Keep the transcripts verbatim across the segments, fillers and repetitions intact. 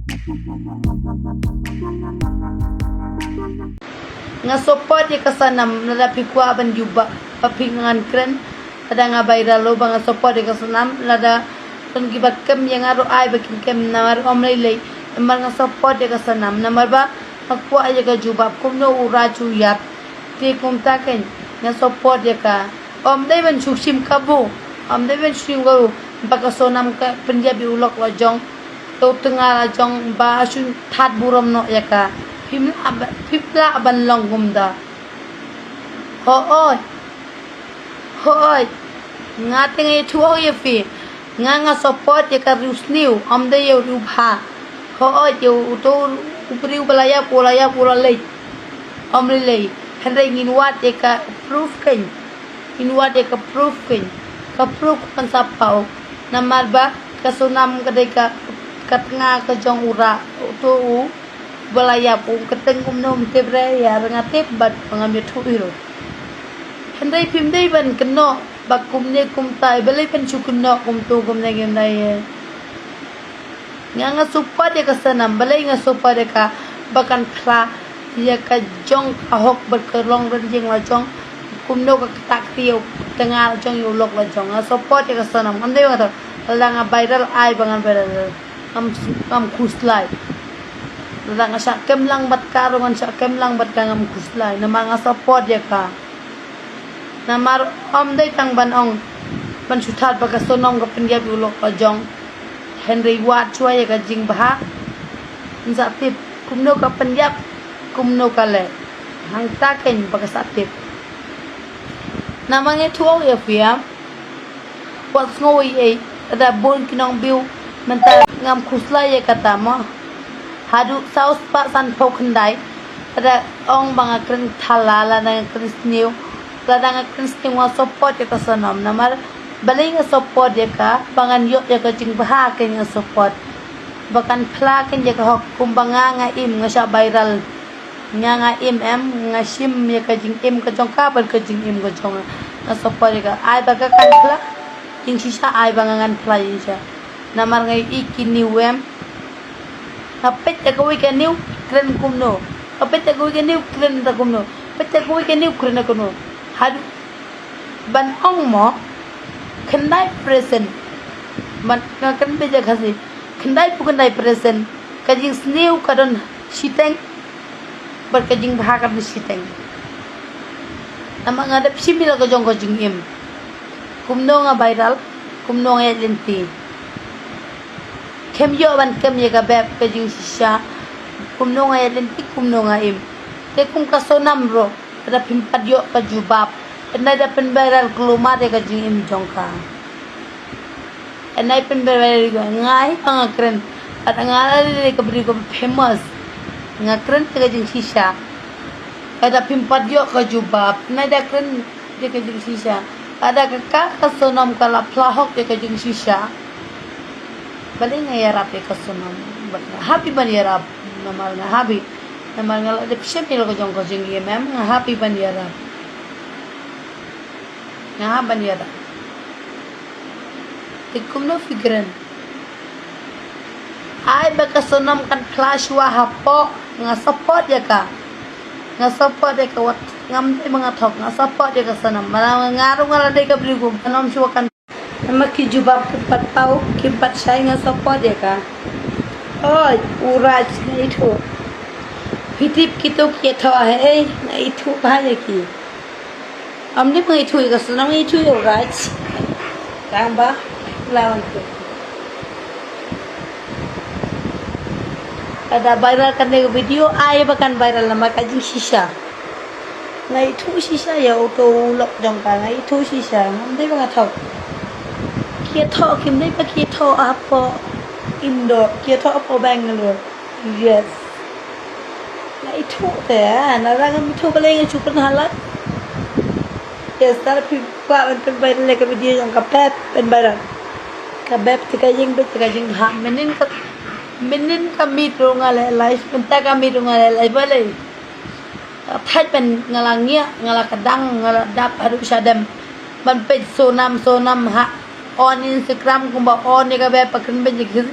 Nga support ïa ka Sonam, lada phi kwah ban jubab, ba phi ngan kren, lada nga viral ruh ba nga support ïa ka Sonam, lada don kiba kem ïa nga ruh ai ba kin kem, namar ym lei lei, namar nga support ïa ka Sonam, namar ba nga kwah ïa ka jubab, kumno u Raj u ïap, te kumta kein, nga support ïa ka. Ym dei ban shu shim kabu, ym dei ban shu shim kabu, ba ka Sonam ka pynïap ïa u lok la jong, ïa u tnga la jong, ba shu thad burom noh ïa ka. Phim lah ba, phim lah ban long kumta. Hooid. Hooid. Nga te nga ïathuh ïa phi. Nga nga support ïa ka riewsniew, ym dei ïa u riewbha. Hooid, ïa uto u briew ba la ïap, u la ïap, u la leit. Ym lei lei. Hynrei ngin wad ïa ka proof kein. Ngin wad ïa ka proof kein. Ka proof kan sa paw. Namar ba ka Sonam ka dei ka, ka tnga ka jong u Raj, uto u ba la ïap, u kyrteng kumno ym tip re, ïa nga tip bad ngam ïathuh hi ruh. Hynrei phim dei ban kynnoh ba kumne kumta, balei phin shu kynnoh kumto kumne kumne. Nga nga support ïa ka Sonam, balei nga support ïa ka, ba kan phla ïa ka jong ka hok bad ka long ryngkat la jong, kumno ka kata ka ïa u tnga la jong ïa u lok la jong. Nga support ïa ka Sonam, ngam dei ba nga thok, lada nga viral ai ba ngan viral. Ngam, ngam khuslai. Lada nga shah kem lang bad ka ruh ngan shah kem lang bad ka, ngam khuslai. Namar nga support ïa ka. Namar ym dei tang ban ong ban shu thad ba ka Sonam ka pynïap ïa u lok la jong. Hynrei wad shuwa ïa ka jingbha. Ngin sa tip kumno ka pynïap, kumno ka leh. Hangta kein ba ka sa tip. Namar nga ïathuh ïa phi ïa. Wat sngew ei ei, lada bun ki nongview mynta ngam khuslai ïa kata mo. Haduh saw spah sanphew khyndai, lada ong ba nga kren thala, lada nga kren sniew, lada nga kren sniew nga support ïa ka Sonam, namar balei nga support ïa ka, ba ngan ïoh ïa ka jingbha kein nga support. Ba kan phla kein ïa ka hok, kumba nga nga im nga shah viral. Nga nga im em, nga shim ïa ka jingim ka jong ka bad ka jingim ka jong nga. Nga support ïa ka, ai ba ka kan phla jingshisha, ai ba nga ngan phla jingshisha. Namar nga ïohi ki new em. Nga peit ïa kawei ka new kren kumno. Nga peit ïa kawei ka new kren da kumno. Peit ïa kawei ka new kren da kumno. Haduh ban ong mo, khyndai percent. Ban nga kren beit ïa Khasi, khyndai phew khyndai percent ka jingsniew ka don shiteng bad ka jingbha ka don shiteng. Namar nga dep shim ïa la ka jong ka jingim. Kumno nga viral, kumno nga ïaid lynti. Khlem ïoh ban kem ïa ka bep ka jingshisha, kumno nga ïaid lynti, kumno nga im. Te kum ka Sonam ruh, lada phim pat ïoh ka jubab, hynrei da pynviral kulmar ïa ka jingim jong ka. Hynrei pynviral ïa ka, nga hi ba nga kren, lada nga la dei ka briew ka famous, nga kren ïa ka jingshisha. Lada phim pat ïoh ka jubab, hynrei da kren ïa ka jingshisha. Lada ka, ka, ka Sonam ka la phla hok ïa ka jingshisha. Balei nga ïarap ïa ka Sonam? Bad nga happy ban ïarap. Namar nga happy. Namar nga la dep shim ïa la ka jong ka jingim em, nga happy ban ïarap. Nga happy ban ïarap. Te kumno phi kren? Ai ba ka Sonam kan phla shuwa hapoh, nga support ïa ka. Nga support ïa ka, wat ngam dei ba nga thok, nga support ïa ka Sonam. Namar nga ruh nga la dei ka briew kum ka Sonam shuwa kan. Namar ki jubab kim pat paw, kim pat shai, nga support ïa ka. Oi, u Raj, nga ithuh. Phi tip kito ki thoh hei, nga ithuh bha ïa ki. Ym dei ba nga ithuh ïa ka Sonam, nga ithuh ïa u Raj. Tang ba la wan tu. Lada viral kane ka video, ai ba kan viral namar ka jingshisha. Nga ithuh shisha ïa uto u lok jong ka, nga ithuh shisha, ngam dei ba nga thok. Ki thoh, kim dei ba ki thoh hapoh Indore, ki thoh hapoh Bangalore. Yes. Nga ithuh te, ah, lada ngam ithuh balei nga shu kren halor. Yes, lada phi kwah ban pynviral ïa ka video jong ka Beb, pynviral. Ka Beb te ka jingbit te ka jingbha. Mynnin ka, mynnin ka miet ruh nga leh live, mynta ka miet ruh nga leh live balei. Ka thait ban nga la ngiah, nga la kdang, nga la dap haduh shadem. Ban peit Sonam, Sonam ha on Instagram kumba on ïa ka Beb, ba kren beit ïa ka.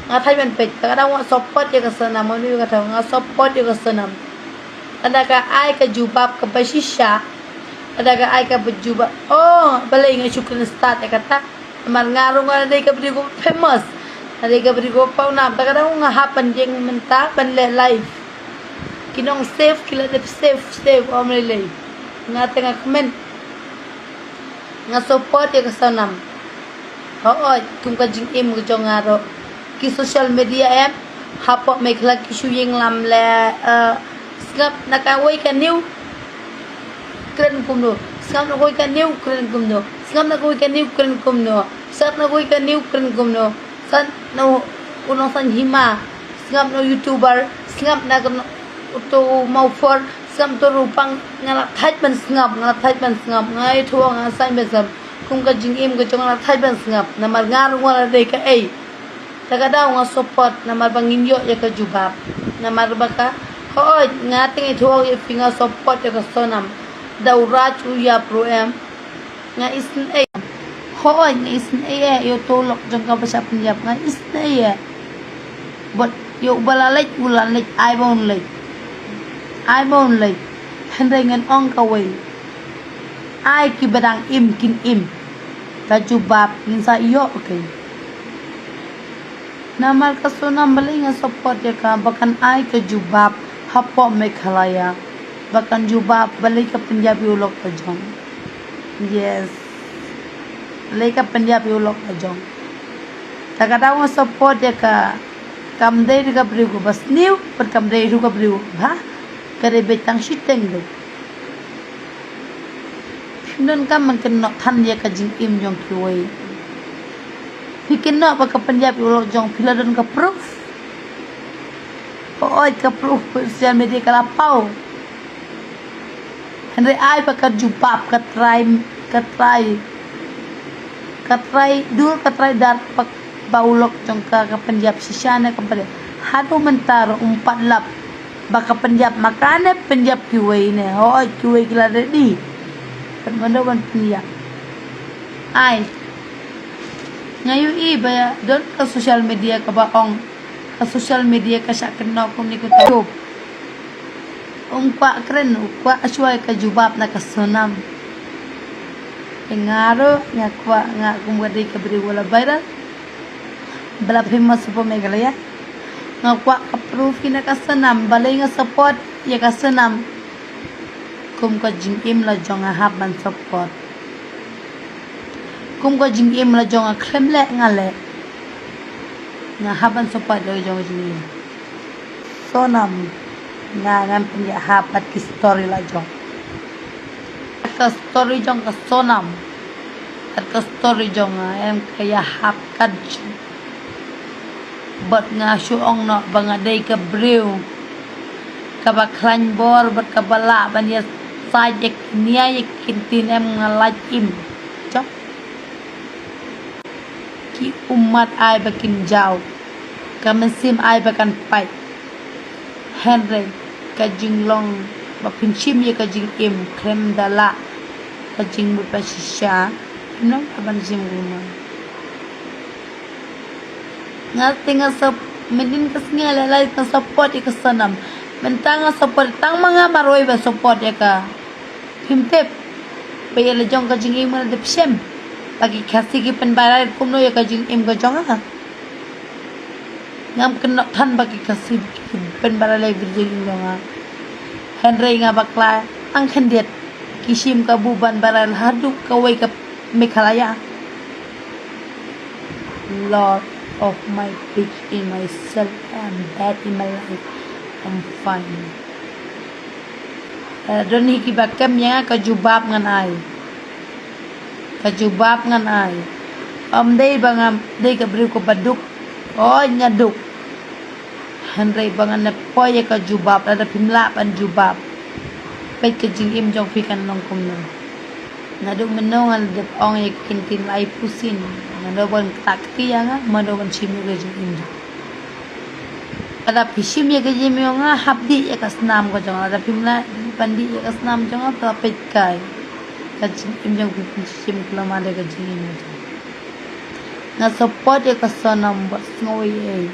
Nga thait ban peit, ka dang wa support ïa ka Sonam, manu ka dang nga support ïa ka Sonam. Lada ka ai ka jubab kaba shisha, lada ka ai kaba jubab, oh, balei nga shu kren start ïa kata. Namar nga ruh nga dei ka briew kaba famous, nga dei ka briew kaba pawnam, ta ka dang nga hap ban ïeng mynta ban leh live. Ki nong save ki la dep save save, ym lei lei. Nga te nga kmen. Nga support ïa ka Sonam. Hooid, kum ka jingim ka jong nga ruh. Ki social media em, hapoh Meghalaya ki shu ïeng lam leh, eh, sngap na kawei ka new, kren kumno. Sngap na kawei ka new, kren kumno. Sngap na kawei ka new, kren kumno. Sngap na kawei ka new, kren kumno. San na u, u nongsan hima. Sngap na u YouTuber. Sngap na ka no, uto u Mawphor. Sngap to ruh pang, nga la thait ban sngap, nga la thait ban sngap, nga ïathuh nga sngap ban sngap. Kum ka jingim ka jong nga la thait ban sngap. Namar nga ruh nga la dei kaei. Ta ka daw nga support, namar ba ngin ïoh ïa ka jubab. Namar ba ka, hooid, nga te nga ïathuh ïa phi nga support ïa ka Sonam. Da u Raj u ïap ruh em, nga isynei. Hooid, nga isynei ïa uto u lok jong ka ba shah pynïap, nga isynei. Bad ïa uba la leit, u la leit, ai ba un leit. Ai ba un leit. Hynrei ngan ong kawei. Ai kiba dang im kin im. Ka jubab ngin sa ïoh keiñ. Namar ka Sonam balei nga support ïa ka, ba kan ai ka jubab hapoh Meghalaya. Ba kan jubab balei ka pynïap ïa u lok ka jong. Yes. Balei ka pynïap ïa u lok ka jong. Ta ka daw nga support ïa ka, kam dei ruh ka briew kaba sniew, bad kam dei ruh ka briew, ha? Ka dei beit tang shiteng dei. Phim donkam ban kynnoh than ïa ka jingim jong kiwei. Phi kynnoh ba ka pynïap ïa u lok jong phi, la don ka proof. Hooid, ka proof, social media ka la paw. Hynrei ai ba ka jubab, ka trai, ka trai, ka trai dur, ka trai dar, ba, ba u lok jong ka ka pynïap shisha ne kam pat. Haduh mynta ruh um pat lap ba ka pynïap, ma kane pynïap kiwei ne. Hooid, kiwei ki la ready. Pat mano ban pynïap. Ai. Nga ïohi ba don ka social media kaba ong, ka social media ka shah kynnoh kumne kumta. Um kwah kren, u kwah shuwa ïa ka jubab na ka Sonam. Nga ruh nga kwah, nga kum ka dei ka briew ba la viral, ba la famous hapoh Meghalaya. Nga kwah ka proof hi na ka Sonam, balei nga support ïa ka Sonam. Kum ka jingim la jong nga hap ban support. Kum ka jingim la jong nga, khlem leh nga leh. Nga hap ban support la jong ka jingim. Sonam, nga ngan pynïahap bad ki story la jong. Ka story jong ka Sonam, bad ka story jong nga, em, ka ïahap katto. Bad nga shu ong noh ba nga dei ka briew kaba khlaiñ bor bad kaba lah ban ïasaid ïa ki nia ïa ki ktien, em, nga lait im. Jong ki ummat ai ba kin jaw, ka mynsiem ai ba kan pait. Hynrei ka jinglong ba pynshim ïa ka jingim khlem da lah ka jingmut ba shisha, nong ka ban shim kumno. Nga te nga sap, mynnin ka sngi nga leh live nga support ïa ka Sonam. Mynta nga support tang ma nga marwei ba support ïa ka. Phim tip ba ïa la jong ka jingim nga la dep shem ba ki Khasi ki pynbarai kumno ïa ka jingim ka jong nga. Ngam kynnoh than ba ki Khasi ki pynbarai la jingim jong nga. Hynrei nga bakla tang khyndiat ki shim kabu ban barai haduh kawei ka Meghalaya. Lord of my peace in myself, I'm bad in my life, I'm fine. Eh, don hi kiba kem ïa nga, ka jubab ngan ai. Ka jubab ngan ai. Ym dei ba nga dei ka briew kaba duk. Oi, nga duk. Hynrei ba ngan ïa poi ïa ka jubab, lada phim lah ban jubab, peit ka jingim jong phi kan long kumno. Naduh mynno nga la dep ong ïa ki ktien lai pusin. Mano ban kata kti ïa nga, mano ban shim ïa ka jingim jong. Lada phi shim ïa ka jingim jong nga, hap dih ïa ka snam ka jong nga. Lada phim lah ban dih ïa ka snam jong nga, to peit kai. Ka jingim jong phi pynshim ka long ma dei ka jingim jong nga. Nga support ïa ka Sonam bad sngewbha ei.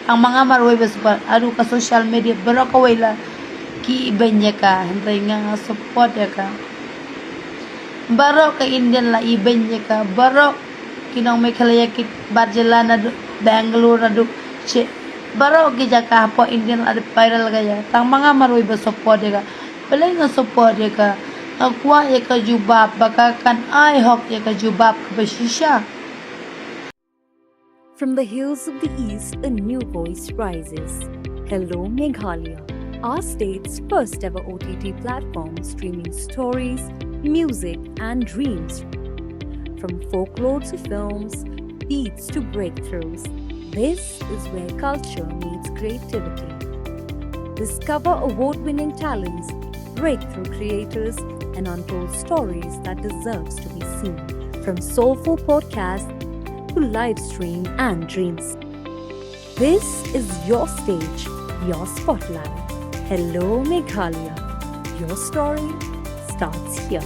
Tang ma nga marwei ba support, haduh ka social media baroh kawei la ki ibeiñ ïa ka, hynrei nga nga support ïa ka. Baroh ka Indian la ibeiñ ïa ka, baroh ki nong Meghalaya ki bar jylla naduh Bangalore naduh che, baroh ki jaka hapoh Indian la dep viral ka ïa. Tang ma nga marwei ba support ïa ka. Balei nga support ïa ka? Nga kwah ïa ka jubab ba ka kan ai hok ïa ka jubab kaba shisha. From the hills of the East, a new voice rises. Hello, Meghalaya, our state's first ever O T T platform streaming stories, music, and dreams. From folklore to films, beats to breakthroughs, this is where culture meets creativity. Discover award winning talents, breakthrough creators, and untold stories that deserves to be seen. From soulful podcasts to live stream and dreams. This is your stage, your spotlight. Hello, Meghalaya. Your story starts here.